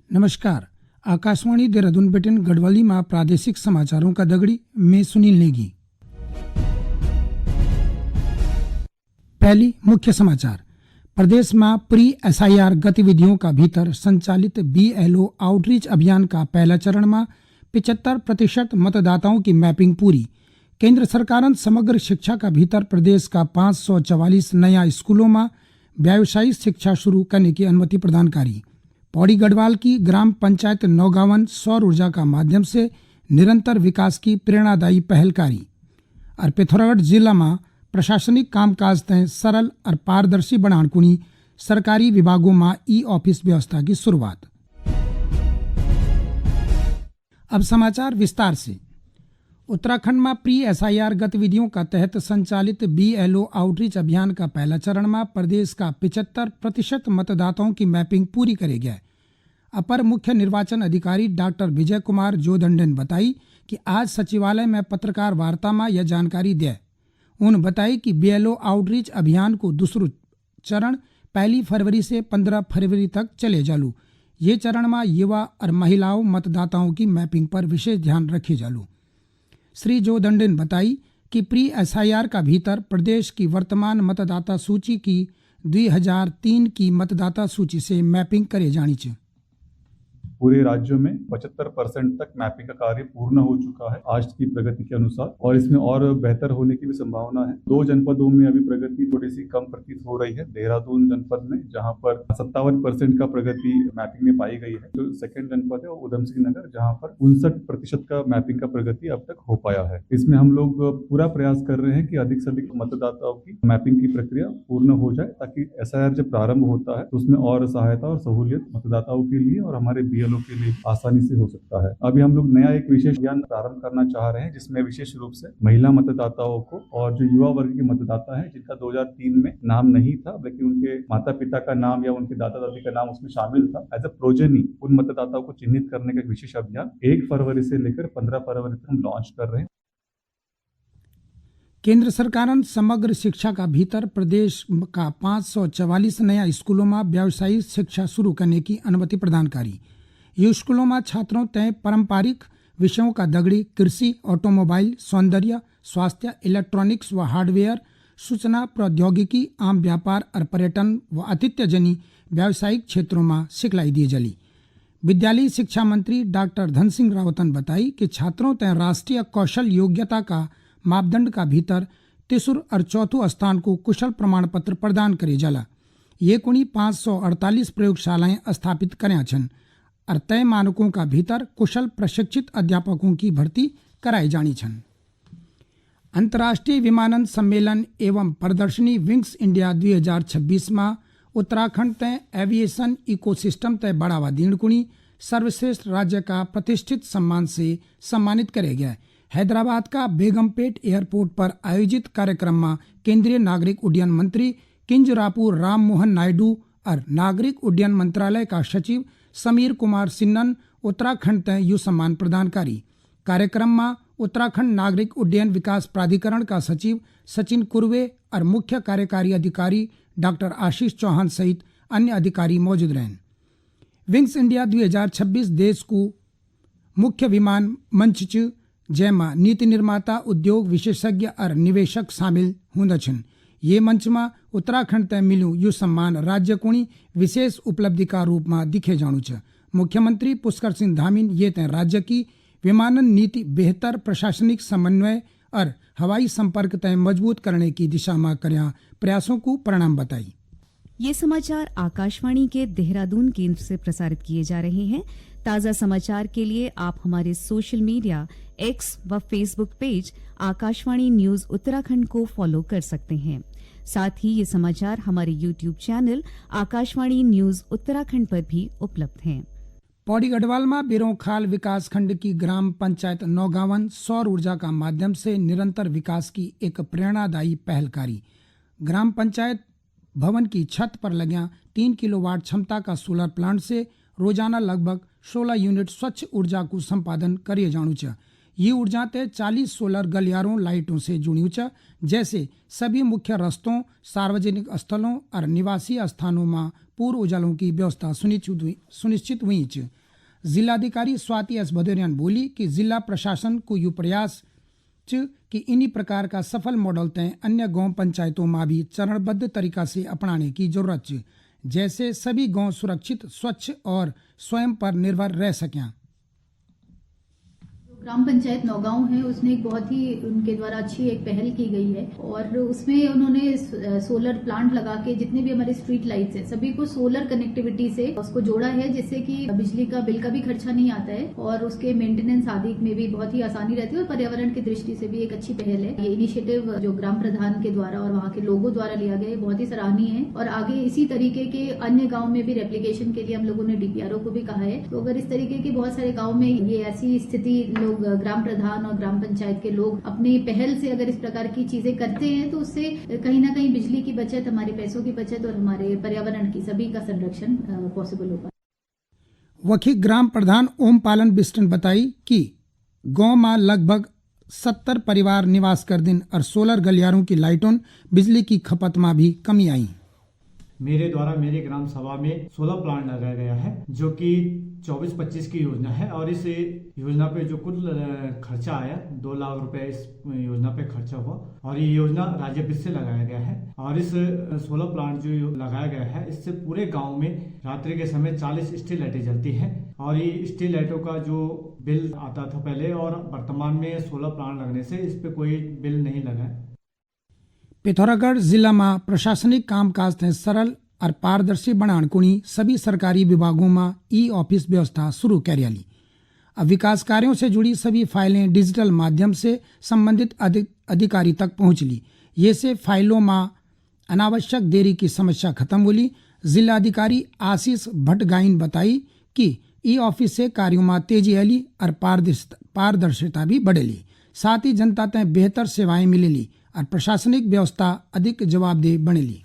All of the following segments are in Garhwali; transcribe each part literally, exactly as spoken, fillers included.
नमस्कार, आकाशवाणी देहरादून बटिन गढ़वाली मा प्रादेशिक समाचारों का दगड़ी, मैं सुनील नेगी। पहली मुख्य समाचार। प्रदेश मा pre S I R गतिविधियों का भीतर संचालित B L O outreach अभियान का पहला चरण मा पचहत्तर प्रतिशत मतदाताओं की mapping पूरी। केंद्र सरकारन समग्र शिक्षा का भीतर प्रदेश का पाँच सौ चवालीस नया स्कूलों मा व्यावसायिक शिक्षा शुरू करने की अनुमति प्रदान करी। पौड़ी गढ़वाल की ग्राम पंचायत नौगावन सौर ऊर्जा का माध्यम से निरंतर विकास की प्रेरणादायी पहल करी। और पिथौरागढ़ जिला मा प्रशासनिक कामकाज तय सरल और पारदर्शी बनाण कुणी सरकारी विभागों मा ई-office व्यवस्था की शुरुआत। अब समाचार विस्तार से। उत्तराखंड मा pre S I R गतिविधियों का तहत संचालित B L O outreach अभियान का पहला चरण मा प्रदेश का पचहत्तर प्रतिशत मतदाताओं की mapping पूरी करे गया है। अपर मुख्य निर्वाचन अधिकारी डॉक्टर विजय कुमार जोदंडे ने बताई कि आज सचिवालय में पत्रकार वार्ता मा यह जानकारी दे। उन बताई कि B L O outreach अभियान को दूसरो चरण पहली फरवरी से पन्द्रह फरवरी तक चले जालू। ये चरण मा युवा और महिलाओं मतदाताओं की mapping पर विशेष ध्यान रखे जालू। श्री जोदंडे ने बताई कि pre S I R का भीतर प्रदेश की वर्तमान मतदाता सूची की दो हज़ार तीन की मतदाता सूची से mapping करे जाणी च। पूरे राज्य में पचहत्तर percent तक mapping का कार्य पूर्ण हो चुका है आज की प्रगति के अनुसार, और इसमें और बेहतर होने की भी संभावना है। दो जनपदों में अभी प्रगति थोड़ी सी कम प्रतीत हो रही है। देहरादून जनपद में, जहां पर सत्तावन percent का प्रगति mapping में पाई गई है, जो second जनपद है, वो उधम सिंह नगर, जहां पर उनसठ प्रतिशत का mapping का प्रगति अब तक हो पाया है। इसमें हम लोग पूरा प्रयास कर रहे हैं कि अधिक से अधिक मतदाताओं की mapping की प्रक्रिया पूर्ण हो जाए, ताकि S I R जब प्रारंभ होता है, तो उसमें और सहायता और सहूलियत मतदाताओं के लिए और हमारे B L O के लिए आसानी से हो सकता है। अभी हम लोग नया एक विशेष अभियान प्रारंभ करना चाह रहे हैं, जिसमें विशेष रूप से महिला मतदाताओं को और जो युवा वर्ग के मतदाता हैं, जिनका दो हज़ार तीन में नाम नहीं था, लेकिन उनके माता पिता का नाम या उनके दादा दादी का नाम उसमें शामिल था, as a progeny, उन मतदाताओं को चिन्हित करने का एक विशेष अभियान एक फरवरी से लेकर पन्द्रह फरवरी तक हम launch कर रहे हैं। केंद्र सरकारन समग्र शिक्षा का भीतर प्रदेश का पाँच सौ चवालीस नया स्कूलों मा व्यावसायिक शिक्षा शुरू करने की अनुमति प्रदान करी। ये स्कूलों मा छात्रों तय पारंपरिक विषयों का दगड़ी कृषि, automobile, सौंदर्य, स्वास्थ्य, electronics व hardware, सूचना प्रौद्योगिकी, आम व्यापार और पर्यटन व आतिथ्य जनी व्यावसायिक क्षेत्रों मा सिखलाई दिए जली। विद्यालयी शिक्षा मंत्री डॉक्टर धन सिंह रावतन बताई कि छात्रों तय राष्ट्रीय कौशल योग्यता का मापदंड का भीतर तिसुर और चौथो स्थान को कुशल प्रमाण पत्र प्रदान करे जाला। ये कुणी पाँच सौ अड़तालीस प्रयोगशालाएं स्थापित कर्यां छन और तय मानकों का भीतर कुशल प्रशिक्षित अध्यापकों की भर्ती कराई जाणी छन। अंतर्राष्ट्रीय विमानन सम्मेलन एवं प्रदर्शनी विंग्स इंडिया दो हज़ार छब्बीस मा उत्तराखंड तय aviation ecosystem तय बढ़ावा दीण कुणी सर्वश्रेष्ठ राज्य का प्रतिष्ठित सम्मान से सम्मानित करे गए। हैदराबाद का बेगमपेट एयरपोर्ट पर आयोजित कार्यक्रम मा केंद्रीय नागरिक उड्डयन मंत्री किंजरापू राम मोहन नायडू और नागरिक उड्डयन मंत्रालय का सचिव समीर कुमार सिन्नन उत्तराखंड तय यु सम्मान प्रदान करी। कार्यक्रम मा उत्तराखंड नागरिक उड्डयन विकास प्राधिकरण का सचिव सचिन कुर्वे और मुख्य कार्यकारी अधिकारी डॉक्टर आशीष चौहान सहित अन्य अधिकारी मौजूद रहन। विंग्स इंडिया दो हज़ार छब्बीस देश को मुख्य विमान मंच च, जैमा नीति निर्माता, उद्योग विशेषज्ञ और निवेशक शामिल हुंदा छन। ये मंच मा उत्तराखंड तय मिल्यूं यु सम्मान राज्य कुणी विशेष उपलब्धि का रूप मा दिखे जाणु च। मुख्यमंत्री पुष्कर सिंह धामीन ये तय राज्य की विमानन नीति बेहतर प्रशासनिक समन्वय और हवाई संपर्क तय मजबूत करने की दिशा मा कर्यां प्रयासों को प्रणाम बताई। ये समाचार आकाशवाणी के देहरादून केंद्र से प्रसारित किए जा रहे हैं। ताज़ा समाचार के लिए आप हमारे social media, X व Facebook page आकाशवाणी न्यूज़ उत्तराखंड को follow कर सकते हैं। साथ ही ये समाचार हमारे YouTube channel आकाशवाणी न्यूज़ उत्तराखंड पर भी उपलब्ध हैं। पौड़ी गढ़वाल मा बिरोंखाल विकासखंड की ग्राम पंचायत नौगावन सौर ऊर्जा का माध्यम से निरंतर विकास की एक प्रेरणादायी पहलकारी। ग्राम पंचायत भवन की छत पर लग्यां तीन किलोवाट क्षमता का सोलर प्लांट से रोजाना लगभग सोलह यूनिट स्वच्छ ऊर्जा को संपादन करिए जाणु च। ये ऊर्जा ते चालीस सोलर गलियारों लाइटों से जुड़्यूं च, जैसे सभी मुख्य रस्तों, सार्वजनिक स्थलों और निवासी स्थानों में पूर्ण उजालों की व्यवस्था सुनिश्चित हुई, सुनिश्चित हुई च। जिलाधिकारी स्वाति एस भदौरिया ने बोली कि जिला प्रशासन को यू प्रयास च कि इन्हीं प्रकार का सफल मॉडल तय अन्य गांव पंचायतों में भी चरणबद्ध तरीका से अपनाने की जरूरत च, जैसे सभी गांव सुरक्षित, स्वच्छ और स्वयं पर निर्भर रह सकें। ग्राम पंचायत नौगांव है, उसने एक बहुत ही, उनके द्वारा अच्छी एक पहल की गई है और उसमें उन्होंने स-, अ, सोलर प्लांट लगा के जितने भी हमारे स्ट्रीट लाइट्स हैं, सभी को सोलर कनेक्टिविटी से उसको जोड़ा है, जिससे कि बिजली का बिल का भी खर्चा नहीं आता है और उसके मेंटेनेंस आदि में भी बहुत ही आसानी रहती है और पर्यावरण की दृष्टि से भी एक अच्छी पहल है। ये इनिशिएटिव जो ग्राम प्रधान के द्वारा और वहाँ के लोगों द्वारा लिया गया, ये बहुत ही सराहनीय है और आगे इसी तरीके के अन्य गांव में भी रेप्लिकेशन के लिए हम लोगों ने डीपीआरओ को भी कहा है। तो अगर इस तरीके के बहुत सारे गांव में ये ऐसी स्थिति लोग, अ, ग्राम प्रधान और ग्राम पंचायत के लोग अपनी पहल से अगर इस प्रकार की चीजें करते हैं, तो उससे कहीं ना कहीं बिजली की बचत, हमारे पैसों की बचत और हमारे पर्यावरण की सभी का संरक्षण, अ, पॉसिबल होगा। वखी ग्राम प्रधान ओम पालन बिष्ट ने बताई कि गांव में लगभग सत्तर परिवार निवास करदिन और सोलर गलियारों की लाइटों बिजली की खपत में भी कमी आई। मेरे द्वारा मेरी ग्राम सभा में सोलर प्लांट लगाया गया है, जो कि चौबीस पच्चीस की योजना है और इस योजना पे जो कुल, अ, खर्चा आया, दो लाख रुपए इस योजना पे खर्चा हुआ और ये योजना राज्य वित्त से लगाया गया है। और इस, अ, सोलर प्लांट जो यो-, लगाया गया है, इससे पूरे गांव में रात्रि के समय चालीस स्ट्रीट लाइटें जलती हैं और ये स्ट्रीट लाइटों का जो बिल आता था पहले और वर्तमान में सोलर प्लांट लगने से इस पे कोई बिल नहीं लगा है। पिथौरागढ़ जिला में प्रशासनिक कामकाज तै सरल और पारदर्शी बनाण कुणी सभी सरकारी विभागों में ई ऑफिस व्यवस्था शुरू करियाली। अब विकास कार्यों से जुड़ी सभी फाइलें डिजिटल माध्यम से संबंधित अधि-, अधिकारी तक पहुंचली। ये से फाइलों में अनावश्यक देरी की समस्या खत्म होली। जिला अधिकारी आशीष भट्टगाई ने बताई कि ई ऑफिस से कार्यों में तेजी आली और पारदर्श-, पारदर्शिता भी बढ़ेली। साथ ही जनता तै बेहतर सेवाएं मिलेली और प्रशासनिक व्यवस्था अधिक जवाबदेह बनेली।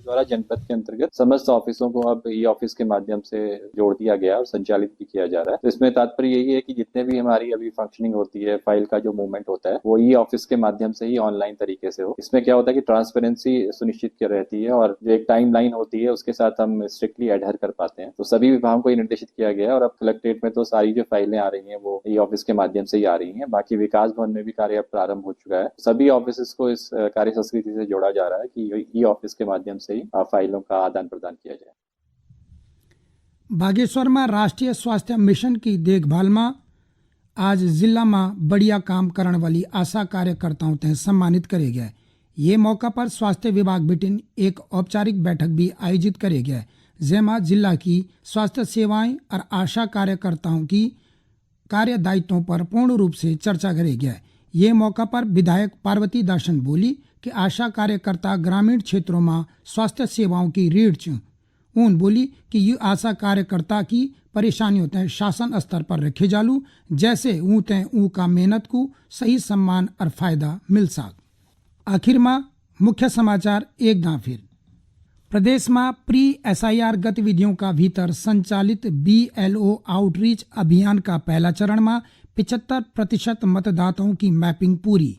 द्वारा जनपद के अंतर्गत समस्त ऑफिसों को अब ई ऑफिस के माध्यम से जोड़ दिया गया और संचालित भी किया जा रहा है। तो इसमें तात्पर्य यही है कि जितने भी हमारी अभी फंक्शनिंग होती है, फाइल का जो मूवमेंट होता है, वो ई ऑफिस के माध्यम से ही ऑनलाइन तरीके से हो। इसमें क्या होता है कि ट्रांसपेरेंसी सुनिश्चित की रहती है और जो एक टाइमलाइन होती है, उसके साथ हम स्ट्रिक्टली एडहेयर कर पाते हैं। तो सभी विभागों को ये निर्देशित किया गया है और अब कलेक्ट्रेट में तो सारी जो फाइलें आ रही हैं, वो ई ऑफिस के माध्यम से ही आ रही हैं। बाकी विकास भवन में भी कार्य अब प्रारंभ हो चुका है। सभी ऑफिसेज को इस, अ, कार्य संस्कृति से जोड़ा जा रहा है कि ई ऑफिस के माध्यम से ही, अ, फाइलों का आदान प्रदान किया जाए। बागेश्वर में राष्ट्रीय स्वास्थ्य मिशन की देखभाल में आज जिला में बढ़िया काम करण वाली आशा कार्यकर्ताओं तै सम्मानित करे गया। ये मौका पर स्वास्थ्य विभाग बिटिन एक औपचारिक बैठक भी आयोजित करे गया, जेमा जिला की स्वास्थ्य सेवाएं और आशा कार्यकर्ताओं की कार्य दायित्वों पर पूर्ण रूप से चर्चा करे गया। ये मौका पर विधायक पार्वती दासन बोली कि आशा कार्यकर्ता ग्रामीण क्षेत्रों में स्वास्थ्य सेवाओं की रीढ़ च। उन बोली कि यू आशा कार्यकर्ता की परेशानियों तय शासन स्तर पर रखे जालू, जैसे ऊँ तय ऊँ का मेहनत को सही सम्मान और फायदा मिल सक। आखिर में मुख्य समाचार एक दां फिर। प्रदेश में प्री एसआईआर गतिविधियों का भीतर संचालित बीएलओ आउटरीच अभियान का पहला चरण में पचहत्तर प्रतिशत मतदाताओं की मैपिंग पूरी।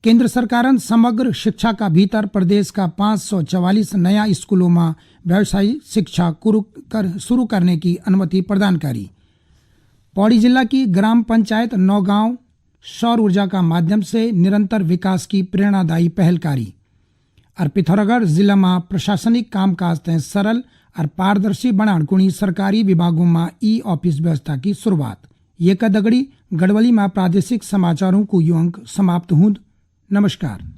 केंद्र सरकारन समग्र शिक्षा का भीतर प्रदेश का पाँच सौ चवालीस नया स्कूलों में व्यावसायिक शिक्षा कुरु कर, शुरू करने की अनुमति प्रदान करी। पौड़ी जिला की ग्राम पंचायत नौगांव सौर ऊर्जा का माध्यम से निरंतर विकास की प्रेरणादायी पहलकारी। और पिथौरागढ़ जिला में प्रशासनिक कामकाज तय सरल और पारदर्शी बनाण कुणी सरकारी विभागों में ई ऑफिस व्यवस्था की शुरुआत। ये का दगड़ी गढ़वाली में प्रादेशिक समाचारों को यो अंक समाप्त हुंद। नमस्कार।